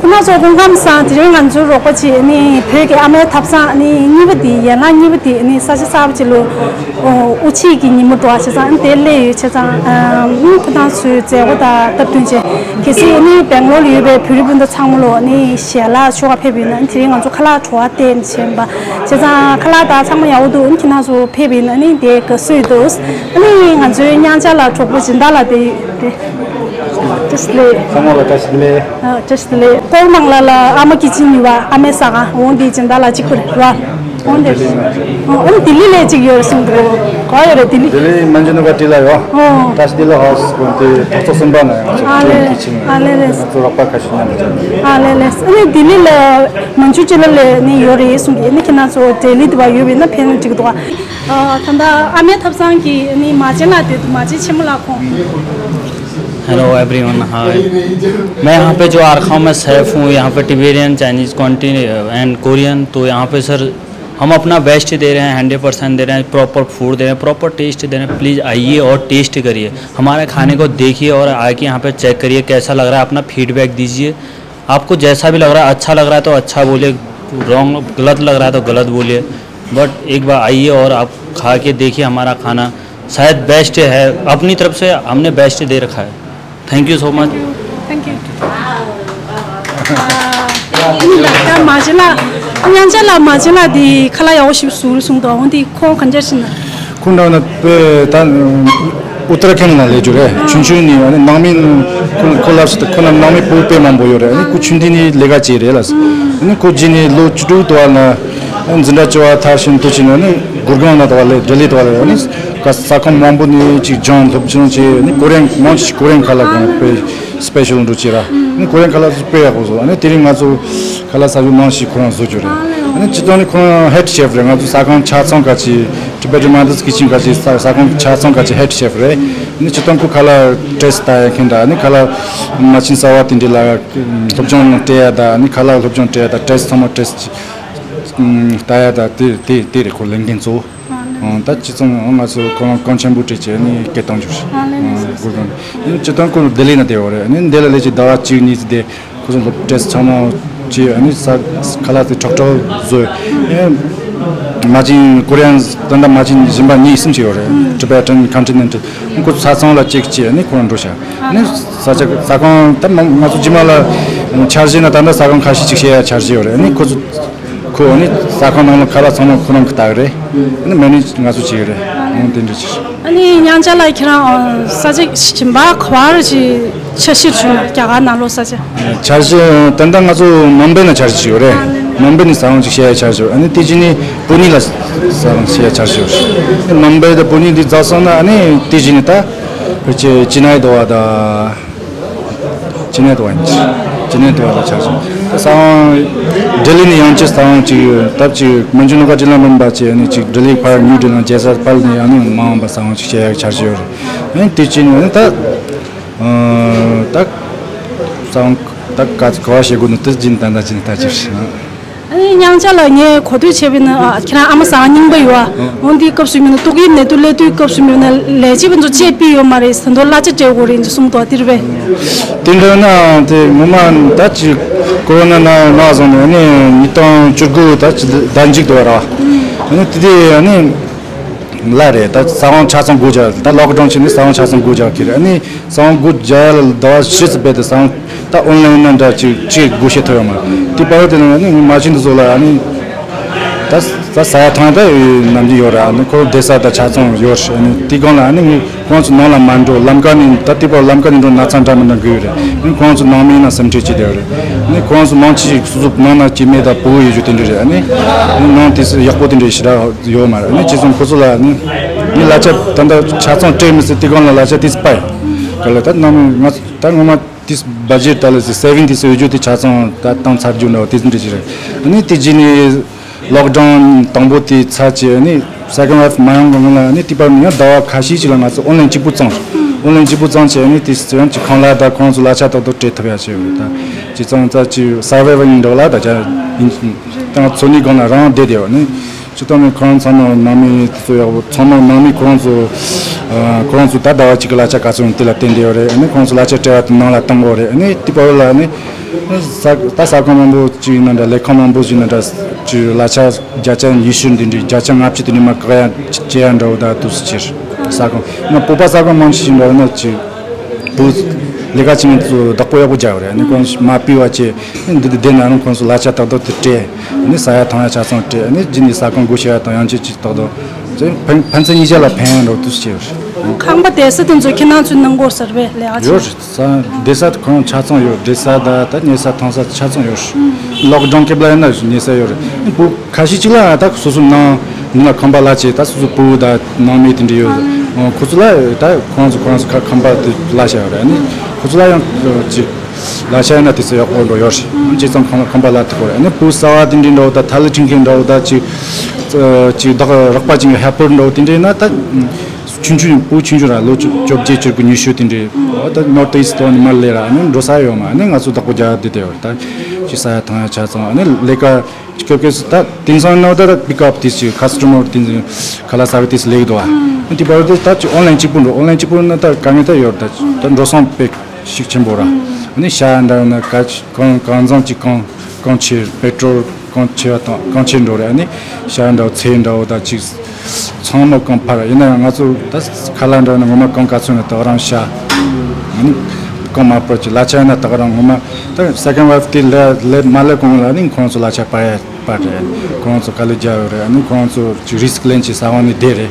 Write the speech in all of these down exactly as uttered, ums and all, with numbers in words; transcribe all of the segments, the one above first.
ང་ཚོ་སྐུ་ཁམས་བཟང་། དེ་རིང་ང་ཚོའི་རོགས་པ་ཅིག་ནི་བོད་ཀྱི་ཨ་མའི་ཐབ་ཚང་ནི་གཉིས་པ་དེ། ཡན་ལག་གཉིས་པ་དེ་ནི་ས་ཆ་གསར་པ་ཅིག་ལ་དབུ་འབྱེད་ཀྱི་ཉིན་མོ་འགྲོ་བ་བྱས་ཙང་དེ་སླེབས་ཡོད་བྱས་ཙང་ཁོ་ཐང་ཚོའི་མཛད་སྒོ་དང་སྟབས་བསྟུན་བྱས། གལ་སྲིད་ནི་སྦེང་ལོར་ལ་ཡོད་པའི་བོད་རིགས་སྤུན་ཟླ་ཚང་མ་ལོ་ནི་ཞལ་ལག་མཆོད་ག་ཕེབས་ཡོད་ན་དེ་རིང་ང་ཚོ་ཁ་ལག་བྲོ་བ་སྟེར་ནས་བྱས་པ་བྱས་ཙང་ཁ་ལག་དང་ཚང་མ་ཡག་པོ་འདུག་ཁྱེད་རང་ཚོ་ཕེབས་ཡོད་ན་ནི་དེ་དགའ་བསུ་ཡོད་འདུག་ཨ་ནི་ང་ཚོའི་མཉམ་ཆ་ལ་གྲོགས་པོ་སྦྱིན་བདག་ལགས་དེ་དེ། བཀྲ་ཤིས་བདེ་ལེགས། ཚང་མ་ལ་བཀྲ་ཤིས་བདེ་ལེགས། ཨ། བཀྲ་ཤིས་བདེ་ལེགས། སྐོར་མང་ལ་ལ་ཨ་མ་ཀི་ཆེན་ཡོད་པ། ཨ་མའི་ཟ་ཁང་འོང་དེ་སྦྱིན་བདག་ལགས་གཅིག་པུ་རེད་ར། འོང་དེ། ཨ་ནི་ལྡི་ལི་ལས་གཅིག་ཡོད་རེད་གསུངས་འདུག་ག་ཡོད་རེད་ལྡི་ལི། ལྡི་ལི་མན་ཇུ་ནུ་ག་ཊི་ལ་ཡོད། ཨོ། བཀྲ་ཤིས་བདེ་ལེགས་ཧའུ་སི་དེ་ཐོག་ཚོ་གསུམ་པ་ན་ཡང་ང་ཚོ་ཨ་ལེ། ཀི་ཆེན། ཨ་ལེ་ལེ། ང་ཚོ་རོགས་པ་ཁ་ཤས་མཉམ་དུ་བྱས། ཨ་ལེ་ལེ། ཨ་ནི་ལྡི་ལི་ལ་མན་ཇུ་ཅི་ལ་ལས་ནི་ཡོད་རེད་གསུངས་གི་ཨ་ནི་ཁྱེད་རང་ཚོ་ལྡི་ལི་དུ་བ་ཡོད་པ་ཡིན་ན་ཕན་ན་འགྲིག་གི་འདུག་ག་ཨ། ད་ལྟ་ཨ་མའི་ཐབ་ཚང་གི་ནི་མ་བྱན་ལགས་དེ་མ་བྱན་ཆེན་མོ་ལགས་ཁོང་། Hello everyone, hi. मैं यहाँ पे जो आरखाओं में सेफ हूँ, यहाँ पे टिबेरियन, चाइनीज, कॉन्टिन एंड कोरियन। तो यहाँ पे सर, हम अपना बेस्ट दे रहे हैं, हंड्रेड परसेंट दे रहे हैं, प्रॉपर फूड दे रहे हैं, प्रॉपर टेस्ट दे रहे हैं। प्लीज आइए और टेस्ट करिए, हमारे खाने को देखिए और आके यहाँ पे चेक करिए, कैसा लग रहा है, अपना फीडबैक दीजिए। आपको जैसा भी लग रहा है, अच्छा लग रहा है तो अच्छा बोलिए, रॉन्ग, गलत लग रहा है तो गलत बोलिए। बट एक बार आइए और आप खा के देखिए हमारा खाना, शायद बेस्ट है। अपनी तरफ से हमने बेस्ट दे रखा है। Thank you so much. Thank you. ཨ་ནི་ད་ལྟ་མ་བྱན་ལགས། མཉམ་ཆ་ལ་མ་བྱན་ལགས་འདི་ཁ་ལག་ཡག་པོ་ཞིག་བཟོ་རེད་གསུངས་འདུག་འོ་འདི་ཁོང་གང་འདྲ་ཞིག་ན། ཁོང་འདྲ་ན་དཔེ་ད་ཨུ་ཏར་ཁན་ལ་ལས་རྒྱུ་རེད། ཆུང་ཆུང་ནས་ཨ་ནི་ནང་མི་ཁོ་ཁོ་ལབ་སྲིད་ཁོ་ན་ནང་མི་བུ་དཔེ་མང་པོ་ཡོད་རེད། ཨ་ནི་ཁོ་ཆུང་དུས་ནས་ལས་ཀ་བྱས་རེད་ལ། ཨ་ནི་ཁོ་རྗེས་ནས་ལོ་བཅུ་དྲུག་དུ་བ་ན་འཛིན་གྲྭ་བཅུ་པ་མཐར་ཕྱིན་དུས་ཕྱིན་ཨ་ནི་གུར་གོང་ན་དུ་བ་ལས་ལྡི་ལི་དུ་བ་ལས་ཨ་ནི་ས་ཁང་མང་པོ་ནས་ཅིག་སྦྱོང་སློབ་སྦྱོང་བྱས། ཨ་ནི་ཀོ་རི་ཡན་མང་ཆེ་ཀོ་རི་ཡན་ཁ་ལག་གོང་དཔེ་སི་པེ་ཤལ་འགྲོ་བྱས་ར། ཨ་ནི་ཀོ་རི་ཡན་ཁ་ལག་དཔེ་ཡག་པོ་བཟོ། ཨ་ནི་དེ་རིང་ང་ཚོ་ཁ་ལག་ཟ་རྒྱུ་མང་ཞིག་ཁོ་རང་བཟོ་རྒྱུ་རེད། ཨ་ནི་སྤྱི་བཏང་ནི་ཁོ་རང་ཧེད་ཤེཕ་རེད། ང་ཚོ་ས་ཁང་ཆ་ཚང་ག་ཅིག་Tibetan Mother's Kitchen ག་ཅིག་ས་ས་ཁང་ཆ་ཚང་ག་ཅིག་ཧེད་ཤེཕ་རེད། ཨ་ནི་སྤྱི་བཏང་ཁོ་ཁ་ལག་ཊེ་སི་ལྟ་ཡ་མཁན་འདྲ། ཨ་ནི་ཁ་ལག་མ་བྱན་ཟ་བ་དེ་འདྲ་ལ་སློབ་སྦྱོང་སྤྲད་ཡ་ད། ཨ་ནི་ཁ་ལག་སློབ་སྦྱོང་སྤྲད་ཡ་ད་ཊེ་སི་ཚང་མ་ཊེ་སི་ལྟ་ཡ་ད་དེ་དེ་དེ་རེད་ཁོ་ལས་འགན་གཙོ་བོ། ཨང་། ད་སྤྱི་ཚོགས་ང་ཚོ་ཁོ་རང་གོང་ཆེན་པོ་སྤྲད་བྱས་ནས་སྐད་བཏང་རྒྱུ་རེད། ཨང་། ལས་ནས་སོ་སོ། སྒོར་གང་ནས་སྤྱི་བཏང་ཁོ་ལྡི་ལི་ན་བསྡད་ཡོད་རེད། ཨ་ནི་འདི་ལ་སླེབས་ཅིག་ཟླ་བ་གཅིག་གཉིས་ཙམ་བསྡད། ཁོ་ཚོ་སློབ་ཊེ་སི་ཚང་མ་བྱས། ཨ་ནི་ས་ཁ་ལག་དེ་ཁྲག་ཁྲག་བཟོས། ཨེ་མ་བྱན་ཀོ་རི་ཡན་ད་ལྟ་མ་བྱན་གཞན་པ་གཉིས་གསུམ་ཅིག་ཡོད་རེད། Tibetan Continental། ཁོ་ཚོ་ས་ཚང་ལ་ཅིག་བྱས། ཨ་ནི་ཁོ་རང་འགྲོ་ཤག་ཨ་ནི་ས་ཆ་ས་ཁང་ད་ང་ཚོ་རྗེས་མ་ལ་འཆར་གཞི་ན་ད་ལྟ་ས་ཁང་ཁ་ཤས་ཅིག་བྱེད་ཡ་འཆར་གཞི་ཡོད་རེད། ཨ་ནི་ཁོ་ཚོ་ཁོ་ནི་ས་ཁང་ནང་ལ་ཁ་ལག་ཚང་མ་ཁོ་རང་གི་ལྟ་གི་རེད། ཨ་ནི་མེ་ནེཇ་ང་ཚོ་བྱེད་གི་རེད། ཨང་། དེ་འདྲ་ཅིག་ཨ་ནི་མཉམ་ཆ་ལ་ཁྱེད་རང་ས་ཆ་གཞན་པ་ག་བར་ཅིག་འཆར་གཞི་བྱུང་ན། རྒྱ་གར་ནང་ལོགས་ས་ཆ། འཆར་གཞི་ད་ལྟ་ང་ཚོ་མུམ་བེ་ན་འཆར་གཞི་ཡོད་རེད། མུམ་བེ་ནས་ས་ཁང་ཅིག་བྱེད་ཡ་འཆར་གཞི་ཡོད། ཨ་ནི་དེ་རྗེས་ནས་པུ་ནེ་ལ་ས་ཁང་བྱེད་ཡ་འཆར་གཞི་ཡོད་རེད། མུམ་བེ་དང་པུ་ནེ་འདི་རྫོགས་སོང་ན་ཨ་ནི་དེ་རྗེས་ནས་ད་ཕལ་ཆེར་ཅི་ནའི་དོ་བ་དང་། ཅི་ནའི་དོ་བ་ཡིན། ཅི་ནའི་དོ་བ་ལ་ཆ་བཞག་ས་ཁང་ལྡི་ལི་ནས་ཡང་ཅི་ས་ཁང་ཅིག་ཡོད། ད་ཅིག་མན་ཇུ་ནུ་ག་ཊི་ལ་མིན་པ་བྱས་ནས་ཅིག་ལྡི་ལི་ཕར་ཉིའུ་ཌི་ལི་ནང་རྒྱལ་ས་པལ་ནས་ཡང་ནས་མ་འོངས་པ་ས་ཁང་ཅིག་བྱེད་ཡག་འཆར་གཞི་ཡོད་རེད། ཨ་ནི་དེ་ཅི་ནས་ཨ་ནི་ད་ད་ས་ཁང་ད་ག་ག་བ་བྱེད་དགོས་ནི་དེ་ཅི་ནས་ད་ད་ཅི་ནས་ད་ཅི་རེད། ཨ་ནི་མཉམ་ཆ་ལ་ངས་གོ་ཐོས་བྱས་པ་ཡིན་ན། ཨ། ཁྱེད་རང་ཨ་མ་ཟ་ཁང་རྙིང་པ་ཡོད་ཨ། འོ་འདིའི་སྐབས་སུ་མིན་ན་ཏོག་དབྱིབས་ནད་དུག་སླེབས་དུས་སྐབས་སུ་མིན་ན་ལས་བྱེད་པ་ཚོ་ཅེས་པི་ཡོད་མ་རེད། ཟ་འདོད་གླ་ཆ་སྤྲད་དགོས་རེད་ཅེས་གསུངས་འདུག་དེ་རེད་པས། དེ་འདྲ་ན་དེ་ངོ་མ་ད་ཅིག་ཀོ་རོ་ན་ན་ན་བཟུང་ནས་ཨ་ནི་ཉིས་སྟོང་བཅུ་དགུ་ད་ཅིག་ཟླ་མཇུག་དུ་བ་ར། ཨ་ནི་དེ་དུས་ཨ་ནི་ལ་རེད། ད་ས་ཁང་ཆ་ཚང་སྒོ་རྒྱག་ད་ལོག་ཌའུན་བྱས་ནས་ས་ཁང་ཆ་ཚང་སྒོ་རྒྱག་གི་རེད། ཨ་ནི་ས་ཁང་སྒོ་རྒྱག་ཡ་ལ་ཟླ་བ་བཞི་ཙམ་རྦད་དེ་ས་ཁང་ད་ཨོན་ལན་ན་འདྲ་ཅིག་ཅིག་སྒོ་ཕྱེ་ཐུབ་ཡོད་མ་རེད། དེ་བར་དེ་ནང་ནི་ངས་མ་བྱན་དུ་བཟོ་ལ་ཨ་ནི་ད་ད་ཟ་ཡ་འཐུང་ཡ་ད་ནམ་རྒྱུན་ཡོད་རེད། ཨ་ནི་ཁོ་བསྡད་ས་ད་ཆ་ཚང་ཡོད་རེད། ཨ་ནི་དེ་སྒང་ལ་ཨ་ནི་ངས་ཁོང་ཚོ་ནང་ལ་མ་འགྲོ། ལམ་ཀ་ནས་ད་དེ་བར་ལམ་ཀ་ནས་འགྲོ་ན་ཚ་འདྲ་མི་འདྲ་འགོས་ཡོད་རེད། ཨ་ནི་ཁོང་ཚོ་ནང་མི་ཡིན་ན་སེམས་ཁྲལ་བྱེད་བསྡད་ཡོད་རེད། ཨ་ནི་ཁོང་ཚོ་མང་ཆེ་ཞིག་སོ་སོ་ནང་ན་སྐྱེ་དམན་དང་བུ་ཡོད་རྒྱུ་དེ་འདྲ་རེད། ཨ་ནི་ནང་དེ་ཚོ་ཡག་པོ་དེ་འདྲ་ཞེ་དྲག་ཡོད་མ་རེད། ཨ་ནི་བྱས་ཙང་ཁོ་ཚོ་ལ་ཨ་ནི་ངས་གླ་ཆ་ད་ལྟ་ཆ་ཚང་སྤྲད་མི་སྲིད། དེ་སྒང་ལ་གླ་ཆ་དེ་ཚོ་སྤར་ག་ལ་ད་ནང་མི་ང་ཚོ་ད་ངོ་མ་དེ་བ་ཇེཊ་ད་ལ་སེ་ཝིང་དེ་སོ་ཡོད་རྒྱུ་དེ་ཆ་ཚང་ད་བཏང་ཚར་རྒྱུ་འདྲ་བ་དེ་འདྲ་ཞིག་རེད། ཨ་ནི་དེ་རྗེས་ནས་ལོག་ཌའུན་དང་པོ་དེ་ཚར་བྱས། ཨ་ནི་སེ་ཀེན་ཌ་ཝེབ་མ་ཡོང་གོང་ལ་ཨ་ནི་དེ་བར་ནས་ཡང་ཟླ་བ་ཁ་ཤས་ཅིག་ལ་ང་ཚོ་ཨོན་ལན་གཅིག་པུ་བཙོངས། ཨོན་ལན་གཅིག་པུ་བཙོངས་བྱས། ཨ་ནི་དེ་ཡང་ཅིག་ཁང་གླ་དང་ཁོང་ཚོ་གླ་ཆ་ཏོག་ཏོག་སྤྲད་ཐུབ་ཡ་བྱས་ཡོད་རེད། ད་བྱས་ཙང་ད་ཅིག་སར་ཝའི་ཝལ་འདྲ་བ་ལ་ད་ཆ་ཡིན་ད་འཚོ་གནས་སྒང་ལ་རང་བསྡད་བསྡད་ཡོད། ཨ་ནི་སྤྱི་བཏང་ནས་ཁོ་རང་ཚང་མ་ནང་མི་དེ་ཚོ་ཡག་པོ། ཚང་མ་ནང་མི་ཁོ་རང་ཚོ་ ཁོ་རང་ཚོ་ད་ཟླ་བ་གཅིག་གི་གླ་ཆ་ག་ཚོད་ཡོད་དེ་ལ་བརྟེན་བསྡད་ཡོད་རེད། ཨ་ནི་ཁོ་རང་ཚོ་གླ་ཆ་སྤྲད་པ་དེ་ནང་ལ་གཏོང་དགོས་རེད། ཨ་ནི་དེ་བར་ལ་ཨ་ནི་ས་ད་ས་ཁང་མང་པོ་ཅིག་ཡིན་ན་འདྲ། ལས་ཁང་མང་པོ་ཞིག་ཡིན་ན་འདྲ། ཅིག་གླ་ཆ་བརྒྱ་ཆ་ཉི་ཤུ་འདི་འདྲའི་བརྒྱ་ཆ་ལྔ་བཅུ་དེ་འདྲའི་མར་བཀག་ཡ་བྱེད་ཡ་འདྲ་བོ་ད་དུས་སུ་ཕྱིར་ས་ཁང་ན་བོད་པ་ས་ཁང་མང་ཆེ་ཞིག་འདྲ་བོ་ན་ཅིག་བོད་ལས་ཀ་བྱེད་མཁན་ཚོ་བདག་པོ་ཡག་པོ་རྒྱག་ཡོད་རེད། ཨ་ནི་ཁོང་མ་པི་བ་བྱས་ཨ་ནི་འདི་དེ་བསྡད་ན་རུང་ཁོང་ཚོ་གླ་ཆ་ཏག་ཏག་དེ་སྤྲད། ཨ་ནི་ཟ་ཡ་འཐུང་ཡ་ཆ་ཚང་སྤྲད། ཨ་ནི་རྗེས་ནས་ས་ཁང་སྒོ་ཕྱེ་ཡ་དང་ཡང་ཅིག་ཅིག་ཏག་ཏག་ཚེ་ཕན་ཕན་ཚུན་གཉིས་ཆ་ལ་ཕན་ཡ་འདྲ་བོ་དུས་སུ་བྱས་ཡོད་རེད། ཁང་པ་བསྡད་ས་དེ་ཚོ་ཁྱེད་རང་ཚོའི་ནང་སྒོ་ཟེར་བས་ལས་ཨ་ཅེ། ཡོད་རེད། ས་བསྡད་ས་ཁོང་ཆ་ཚང་ཡོད། བསྡད་ས་ད་ད་ཉལ་ས་འཐུང་ས་ཆ་ཚང་ཡོད་རེད། ལོག་ཌའུན་སྐབས་ལ་ཡིན་ན་ཉལ་ས་ཡོད་རེད། བོད་ཁ་ཤས་ཅིག་ལ་ད་སོ་སོ་ནང་མི་ལ་ཁང་པ་གླ་བྱས། ད་སོ་སོ་བུ་ད་ནང་མི་དེ་འདྲ་ཡོད། ཁོ་ཚོ་ལ་ད་ཁོ་རང་ཚོ་ཁོ་རང་ཚོ་ཁ་ཁང་པ་དེ་གླ་བྱས་ཡོད་རེད། ཨ་ནི་ཁོ་ཚོ་ལ་ཡང་ཅིག་གླ་ཆ་ཡིན་ན་དེ་ཚོ་ཡག་པོ་འགྲོ་ཡོད་རེད། ཇེ་ཙམ་ཁང་ཁང་པ་གླ་ཐུབ་ཀྱི་རེད། ཨ་ནི་བུ་གསར་བ་དེ་འདྲ་འདྲ་བོ་ད་ཐ་ལི་ཁྲིན་ཁན་འདྲ་བོ་ད་ཅིག་ཅིག་བདག་རོགས་པ་ཅིག་ཧེལ་པར་འདྲ་བོ་དེ་འདྲ་ཡིན་ན་ད། ཆུང་ཆུང་བུ་ཆུང་ཆུང་ར་ལོ་བཅོ་བཅོ་བརྒྱད་བཅུ་དགུ་ཉི་ཤུ་དེ་འདྲའི་འོ་ད་ནོར་ཐ་ཨིསྟ་དང་ནི་མར་སླེབས་ར། ཨ་ནི་འགྲོ་ས་ཡོད་མ། ཨ་ནི་ང་ཚོ་བདག་པོ་རྒྱག་བསྡད་དེ་ཡོད་རེད། ད་ཅི་ཟ་ཡ་འཐུང་ཡ་ཆ་ཚང་། ཨ་ནི་ལས་ཀ་སྐབས་སྐབས་སུ་ད་དེང་སང་ནང་ད་པིག་ཨབ་དེ་ཅི་ཁ་སི་ཊ་མར་དེ་ཁ་ལག་ཟ་གི་དེ་སླེབས་འདུག་ཨ་ནི་དེ་བར་དུ་ད་ཅི་ཨོན་ལན་གཅིག་པུ་འགྲོ། ཨོན་ལན་གཅིག་པུ་ན་ད་དཀའ་ངལ་ད་ཡོད་རེད། ད་ད་འགྲོ་སོང་དཔེ་ཤུགས་ཆེན་པོ་ར། ཨ་ནི་ཤ་འདྲ་ན་ག་ཅི་གང་གང་འཚམ་ཅིག་གང་གང་ཆེ་པེ་ཊོལ་གང་ཆེ་བ་དང་གང་ཆེ་འགྲོ་རེད། ཨ་ནི་ཤ་འདྲ་བོ་ཚལ་འདྲ་བོ་ད་ཅིག་ཚང་མ་གང་འཕར། ཡིན་ན་ཡང་ང་ཚོ་ད་ཁ་ལག་འདྲ་ན་ངོ་མ་གང་ག་ཚོད་ན་ད་ག་རང་ཤ། ཨ་ནི་གང་མ་འཕར་ཅིག་གླ་ཆ་ཡིན་ན་ད་ག་རང་ངོ་མ་ད་སེ་ཀེན་ཌ་ཝའིཕ་དེ་ལས་ལས་མ་ལས་གོང་ལ་ནི་ཁོང་ཚོ་གླ་ཆ་སྤར་ཡ་སྤར་རེད། ཁོང་ཚོ་དཀའ་ལས་རྒྱག་ཡོད་རེད། ཨ་ནི་ཁོང་ཚོ་ཅིག་རི་སི་ཀི་ལེན་ཅིག་ས་ཁང་ནས་བསྡད་རེད།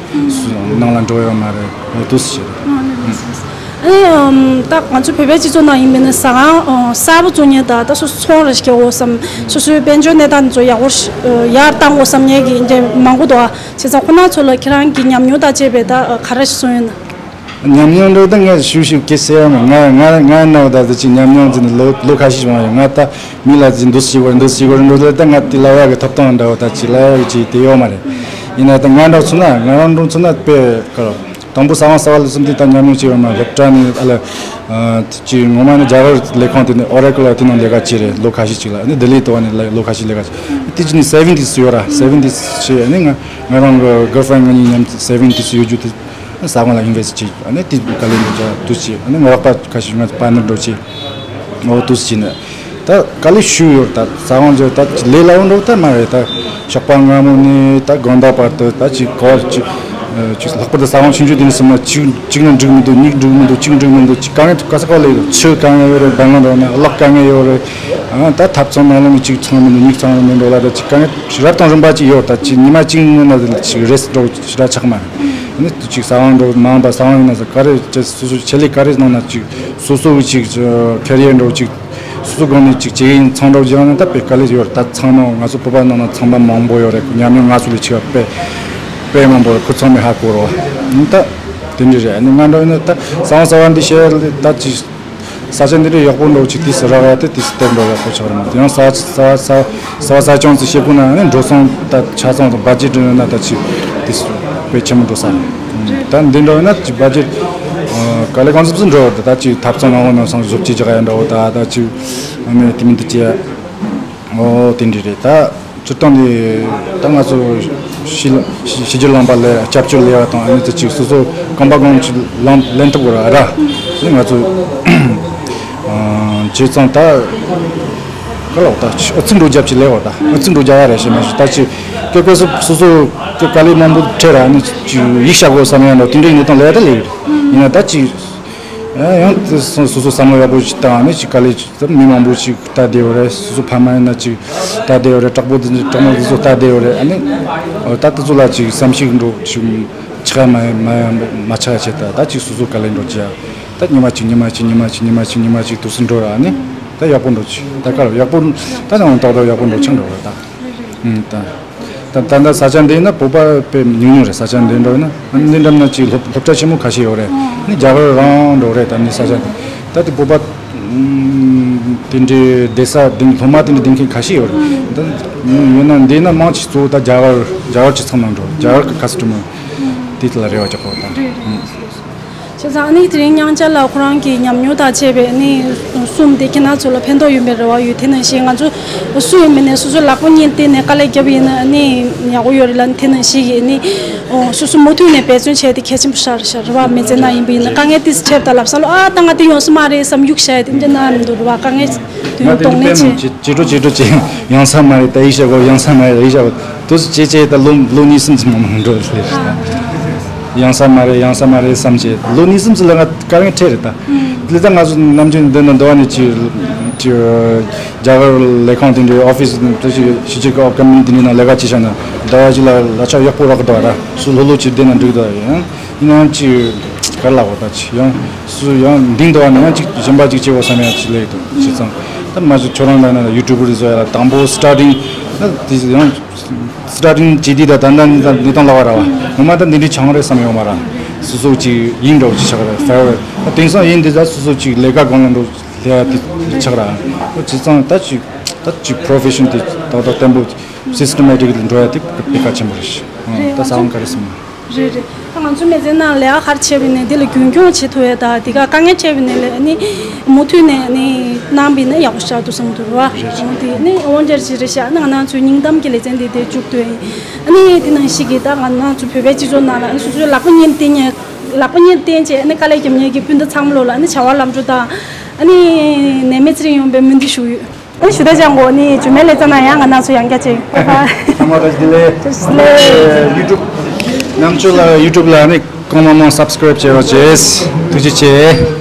ནང་ལ་འགྲོ་ཡོད་མ་རེད། འོ་དུས་སུ་བྱེད་རེད། ཨ་ནི་ད་ང་ཚོ་བོད་པའི་སྤྱི་ཚོགས་ནང་ཡིན་པས་ན་ཟ་ཁང་གསར་པ་བཙུགས་མཁན་དང་ད་སོ་སོ་ཚོང་ར་ཞིག་རྒྱག་དགོས་བསམ། སོ་སོའི་དཔལ་འབྱོར་གནས་སྟངས་དེ་ཚོ་ཡག་པོ་ཞིག་ཡར་བཏང་དགོས་བསམ་མཁན་གྱི་འདྲ་མང་པོ་འདུག་ཨ། བྱས་ཙང་ཁོ་ན་ཚོ་ལ་ཁྱེད་རང་གི་ཉམས་མྱོང་དང་བཅས་པའི་ད་ག་རེ་ཞིག་གསུངས་ཡོད་ན། ཉམས་མྱོང་འདྲ་ད་ངས་ཞུ་ཞུ་སྐད་ཟེར་ཡ་མ། ང་ང་ང་ནང་ད་ད་ཅི་ཉམས་མྱོང་ཟེར་ནས་ལོ་ལོ་ཁ་ཤས་བྱུང་བ་ཡོད། ང་ད་མི་ལ་ཅི་འདུ་ཤེས་བར་འདུ་ཤེས་བར་འདུ་ད་ད་ང་དེ་ལ་ཡག་གི་ཐོབ་ཐང་འདྲ་བོ་ད་ཅི་ལ་ཡག་གི་ཅི་དེ་ཡོད་མ་རེད། ཡིན་ན་ད་ང་འདྲ་ཚོ་ན་ང་རང་འདྲ་ཚོ་ན་དཔེ་ག་རེ། དང་པོ་ས་ཁང་གསར་པ་ལ་སོང་དུས་ད་ཉམས་མྱོང་ཅིག་ཡོད་མ། སློབ་གྲྭ་ནས་ཨ་ལ་ཅིག་ངོ་མ་ནི་རྒྱ་གར་ལས་ཁང་དེ་ནས་ཨོ་ར་ཀལ་ལ་དེ་ནང་ལས་ཀ་བྱས་རེད། ལོ་ཁ་ཤས་ཅིག་ལ། ཨ་ནི་ལྡི་ལི་དུ་བ་ནས་ལ་ལོ་ཁ་ཤས་ལས་ཀ་བྱས། དེ་ཅི་ནས་སེ་ཝེན་ཊི་སི་ཡོད་ར། སེ་ཝེན་ཊི་སི་བྱས། ཨ་ནི་ང་ང་རང་གི་གར་ལ་ཕྲེན་ཌི་ང་གཉིས་མཉམ་སེ་ཝེན་ཊི་སི་ཡོད་རྒྱུ་དེ་ས་ཁང་ལ་ཨིན་ཝེ་སི་ཊི་བྱས། ཨ་ནི་དེ་ག་ལས་འགྲོ་ཆ་དུ་བྱས། ཨ་ནི་ང་རོགས་པ་ཁ་ཤས་ང་པར་ནར་འགྲོ་བྱས། འོ་དུས་ཕྱིན་ནས་ད་དཀའ་ལས་ཞུ་ཡོད། ད་ས་ཁང་ཚོ་ད་ལས་སླ་བོ་འགྲོ་ད་མ་རེད། ད་ཞོགས་པ་སྔ་མོ་ནས་ད་དགོང་དག་བར་དུ་ད་ཅིག་གོ་ཅིག་ཅིག་ལྷག་པར་དུ་ས་ཁང་ཆུང་ཆུང་དེ་ནས་སོང་ན་གཅིག་གཅིག་ན་འགྲིག་མི་འདུག་གཉིས་འགྲིག་མི་འདུག་གཅིག་འགྲིག་མི་འདུག་གཅིག་དཀའ་ངལ་ག་ས་ག་ལས་ཡོད། ཆུ་དཀའ་ངལ་ཡོད་རེད། སྦལ་ལང་འགྲོ་ན་གློག་དཀའ་ངལ་ཡོད་རེད། ཨ་ད་ཐབ་ཚང་ནང་ལོགས་ནས་གཅིག་ཚང་མི་འདུག་གཉིས་ཚང་མི་འདུག་ལ་ད་ཅིག་དཀའ་ངལ་རབ་དང་རིམ་པ་ཅིག་ཡོད། ད་ཅིག་ཉི་མ་གཅིག་ནང་ན་ཅིག་རེས་འགྲོ་ཞེ་དྲག་ཆགས་མ་རེད། ཨ་ནི་དུ་ཅིག་ས་ཁང་འགྲོ་མང་བ་ས་ཁང་ཡིན་ན་ས་ག་རེ་ཅིག་སོ་སོ་ཆེད་ལས་ག་རེ་གནང་ན་ཅིག་སོ་སོ་གི་ཅིག་ཁེ་རི་ཡར་འགྲོ་ཅིག་སོ་སོ་སྒང་ནས་ཅིག་བྱེད་ཀྱི་ཡིན། ཚང་འགྲོ་བྱེད་ཡོང་ན་ད་དཔེ་དཀའ་ལས་ཡོད་རེད། ད་ཚང་མ་ང་ཚོ་བོད་པ་ནང་ན་ཚང་མ་མང་པོ་ཡོད་རེད། ཉམས་མྱོང་ང་ཚོ་ལས་ཆེ་བ་དཔེ་དཔེ་མང་པོ་རེད། ཁོ་ཚང་མས་ཧ་གོ་རོགས། ད་དེ་འདྲ་རེད། ཨ་ནི་ང་འདྲ་ཡིན་ན་ད་ས་ཁང་གསར་པ་འདི་བྱས་ད་ཅིག་ས་ཆ་འདི་འདྲ་ཡག་པོ་འགྲོ་ཅིག་དུས་སུ་རག་ཡ་དེ་དུས་སུ་སྟེར་འགྲོ་ཡག་པོ་ཆགས་རེད། ཡང་ས་ས་ས་ས་བ་ས་ཆུང་ཙི་བྱེད་དགོས་ན་ཨ་ནི་འགྲོ་སོང་ད་ཆ་ཚང་དང་བ་ཇེ་ཊི་ཡོད་ན་ད་ཅིག་དུས་སུ་དཔེ་ཆེན་པོ་འགྲོ་ས་རེད། ད་འདི་འདྲ་ཡིན་ན་ཅིག་བ་ཇེ་ཊི་ག་ལེ་གང་ཙམ་ཙམ་འགྲོ་ད་ད་ཅིག་ཐབ་ཚང་ནང་ལོགས་ནང་སང་བཟོ་བཅོས་རྒྱག་ཡ་འདྲ་བོ་ད་ད་ཅིག་ཨ་ནི་དེ་མིན་དུ་ཅིག་ཨོ་དེ་འདྲ་རེད། ད་སྤྱིར་བཏང་ནས་ད་ང་ཚོ་ཕྱི་ཕྱི་ཕྱི་རྒྱལ་ལུང་པ་ལ་སྐྱབས་བཅོལ་ལས་པ་དང་ཨ་ནི་ཚོ་ཅིག་སོ་སོ་གོམ་པ་གང་ཅིག་ལངས་ལེན་ཐུབ་དགོས་ར་ར། ཨ་ནི་ང་ཚོ་བྱས་ཙང་ད་ག་ལ་ད་ཨུ་ཚུགས་འགྲོ་རྒྱབ་ཅིག་ལས་བ་ད་ཨུ་ཚུགས་འགྲོ་རྒྱག་ཡ་རེད་ཞེས་མ་ཞུ། ད་ཅིག་སྐད་སྐད་སོ་སོ་སོ་སྐད་དཀའ་ལས་མང་པོ་འཕྲད་ར་ཨ་ནི་ཅིག་ཡིག་བཤད་དགོས་བསམ་ཡ་འདྲ་དེ་འདྲའི་གནས་སྟངས་ལས་ད་ལས་ཡོད། ཡིན་ན་ད་ཅིག་ཡང་དེ་སོ་སོ་བསམ་བློ་ཡག་པོ་ཞིག་བཏང་ནས་ཅིག་དཀའ་ལས་ཅིག་མི་མང་པོ་ཞིག་ལྟ་བསྡད་ཡོད་རེད། སོ་སོ་ཕ་མ་ཡིན་ན་ཅིག་ལྟ་བསྡད་ཡོད་རེད། གྲོགས་པོ་དེ་གྲོགས་མོ་དེ་ཚོ་ལྟ་བསྡད་ཡོད་རེད། ཨ་ནི་ད་དེ་ཚོ་ལ་ཅིག་བསམ་གཞིག་འགྲོ་ཞིག་ཆགས་མ་མ་མ་ཆགས་བྱས་ད་ད་ཅིག་སོ་སོ་དཀའ་ལས་འགྲོ་ཅིག་ད་ཉི་མ་གཅིག་ཉི་མ་གཅིག་ཉི་མ་གཅིག་ཉི་མ་གཅིག་ཉི་མ་གཅིག་དུས་སུ་འགྲོ་ར་ཨ་ནི་ད་ཡག་པོ་འགྲོ་ཅིག་ད་ག་རེ་ཡག་པོ་ད་ནང་ཏག་ཏག་ཡག་པོ་འགྲོ་ཆགས་འགྲོ་ར་ད། ད་ད་ལྟ་ས་ཆ་འདི་ན་བོད་པ་དཔེ་ཉུང་ཉུང་རེད། ས་ཆ་འདི་འདྲ་ཡིན་ན་འདི་འདྲ་ན་ཅིག་སློབ་སློབ་གྲྭ་ཆེན་མོ་ཁ་ཤས་ཡོད་རེད། ནི་རྒྱ་གར་རང་འགྲོ་རེད། ད་ནི་ས་ཆ་འདི་ད་དེ་བོད་པ་དེ་འདྲའི་བསྡད་ས་འདི་སློབ་མ་དེ་འདྲ་འདི་མཁན་ཁ་ཤས་ཡོད་རེད། ད་ཡིན་ན་འདི་ན་མང་ཆེ་གཙོ་བོ་ད་རྒྱ་གར་རྒྱ་གར་གྱི་ཚང་མ་འགྲོ། རྒྱ་གར་གྱི་ཁ་སི་ཊ་མར་དེ་ལ་རེ་བ་རྒྱག་གོ་ད། བྱས་ཙང་ཨ་ནི་དེ་རིང་མཉམ་བཅར་ལ་ཁོ་རང་གི་ཉམས་མྱོང་དང་བཅས་པའི་ཨ་ནི་གསུམ་དེ་ཁྱེད་རང་ཚོ་ལ་ཕན་ཐོགས་ཡོད་པའི་རེ་བ་ཡོད། དེ་ནང་བཞིན་ང་ཚོ་སུ་ཡིན་མིན་ནས་སོ་སོའི་ལག་པ་གཉིས་བརྟེན་ནས་དཀའ་ལས་བརྒྱབ་ཡིན་ན་ཨ་ནི་ཡག་པོ་ཡོད་རེད་ལ། དེ་ནང་བཞིན་གྱི་ཨ་ནི་སོ་སོ་མུ་མཐུད་ནས་འབད་བརྩོན་བྱས་ཏེ་གལ་ཆེན་པོ་ཤར་ཤར་རེད་བ། མི་ཚེ་ནང་ཡིན་པ་ཡིན་ན་དཀའ་ངལ་ཏིས་འཕྲད་དང་ལབ་ས་ལོ་ཨ་ད་ང་དེ་ཡོང་ས་མ་རེད་བསམ་གཡུག་བཞག་ཡ་དེ་འདྲ་ན་མི་འདུག་རེད་བ། དཀའ་ངལ་དུས་ང་ཡུན་དེ་གཏོང་ནས་ནི་བྱས། ཇེ་དྲོ་ཇེ་དྲོ་ཇེ་ཡང་ས་མ་རེད་ད་ཡིག་བཤད་གོ་ཡང་ས་མ་རེད་ད་ཡིག་བཤད་གོ་དུས་སུ་ཇེ་ཇེ་ད་ལོ་ལོ་གཉིས་གསུམ་ཙམ་མ་མང་འགྲོ་ལེ་ཡང་ས་མ་རེད་ཡང་ས་མ་རེད་བསམ་བྱས་ལོ་གཉིས་གསུམ་ཙམ་ལ་ང་དཀའ་ངལ་འཕྲད་རེད་ད། ལི་ད་ང་ཚོ་ནམ་རྒྱུན་འདི་ན་འདི་བ་ནས་ཅི་ཅི་རྒྱ་གར་ལས་ཁང་དེ་འདྲའི་ཨོ་ཕི་སི་དེ་ཞིག་ཞིག་ཅིག་ཨོ་ཀམ་པ་ནི་དེ་འདྲའི་ནང་ལས་ཀ་བྱེད་བཞག་ན་ཟླ་བ་གཅིག་ལ་ལག་ཆ་ཡག་པོ་རག་གི་འདུག་ར་སུ་ལྷོད་ལྷོད་ཅིག་བསྡད་ན་འགྲིག་འདུག་ཡང་ཡིན་ནའང་ཅི་ག་ལ་བ་ད་ཅི་ཡང་སུ་ཡང་འདིང་འདུག་བ་ན་ཡང་ཅིག་གཞན་པ་ཅིག་བྱེད་དགོས་བསམ་ཡང་ཅི་ལས་འདུག་བྱས་ཙང་ད་མ་ཚོ་ཁྱོད་རང་ལ་ན་ཡུ་ཊུབ་རི་བཟོ་ཡ་ལ་དང་པོ་སི་ཊར་ཊིང་ད་དེ་ཡང་། སི་ཊར་ཊིང་བྱེད་དུས་ད་ད་ད་ད་གནས་སྟངས་ལ་བ་ར་བ་ངོ་མ་ད་འདི་འདྲའི་ཆང་རེད་བསམ་ཡོང་མ་ར་སོ་སོ་ཅིག་ཡིན་འགྲོ་ཅིག་ཆགས་ར་ཕེར་ཝེལ་ད་དེང་སང་ཡིན་འདི་ད་སོ་སོ་ཅིག་ལས་ཀ་གང་ལ་འགྲོ་ལས་ཡ་དེ་ཆགས་ར་ཨོ་བྱས་ཙང་ད་ཅིག་ད་ཅིག་པོ་རོ་ཕེ་ཤན་དེ་ཏག་ཏག་བརྟན་པོ་སིས་ཊེ་མེ་ཊིག་ལ་འགྲོ་ཡ་དེ་དཔེ་གལ་ཆེན་པོ་རེད་ཤག་ཨོ་ད་ས་བོན་ག་རེ་སེམས་ན། རེད་རེད། ད་ང་ཚོ་མི་ཚེ་ནང་ལས་ཀ་ག་རེ་བྱས་པ་ཡིན་ནའི་དེ་ལ་རྒྱུན་འཁྱོངས་བྱེད་ཐུབ་ཡ་ད་དེ་ག་དཀའ་ངལ་འཕྲད་པ་ཡིན་ནའི་ལས་ནི་མུ་མཐུད་ནས་ནི་གནང་པ་ཡིན་ན་ཡག་པོ་ཤར་འདུག་བསམ་འདུག་ར། འོ་དེ་ནི་འོ་འདྲ་ཞིག་རེད་ཤག་ཨ་ནི་ང་རང་ཚོའི་སྙིང་གཏམ་གྱི་ལེ་ཚན་དེ་དེ་མཇུག་བསྡུས་ཡིན། ཨ་ནི་དེ་ནང་བཞིན་གྱི་ད་ང་རང་ཚོ་བོད་པའི་སྤྱི་ཚོགས་ནང་ལ་ཨ་ནི་སོ་སོའི་ལག་པ་གཉིས་བརྟེན་ནས་ལག་པ་གཉིས་བརྟེན་བྱས་ཨ་ནི་དཀའ་ལས་རྒྱབ་མཁན་གྱི་སྤུན་ཟླ་ཚང་མ་ལོ་ལ་ཨ་ནི་བྱ་བ་ལམ་འགྲོ་དང་ཨ་ནི་ནད་མེད་ཚེ་རིང་ཡོང་བའི་སྨོན་འདུན་ཞུ་ཡོད། ཨ་ཞུ་ད་ཅང་གོ་ནི་ཇུ་མེ་ལེ་ཙ་ན་ཡང་ང་ན་ཚོ་ཡང་རྒྱ་ཆེ། ཚང་མ་བཀྲ་ཤིས་བདེ་ལེགས། བཀྲ་ཤིས་བདེ་ལེགས། ཡུ་ཊུབ་རྣམ་ཚོ་ལ་ཡུ་ཊུབ་ལ་ནི་གང་མང་མང་སབ་སི་ཀ་རེབ་བྱེད་རོགས་བྱེད། ཐུགས་རྗེ་ཆེ།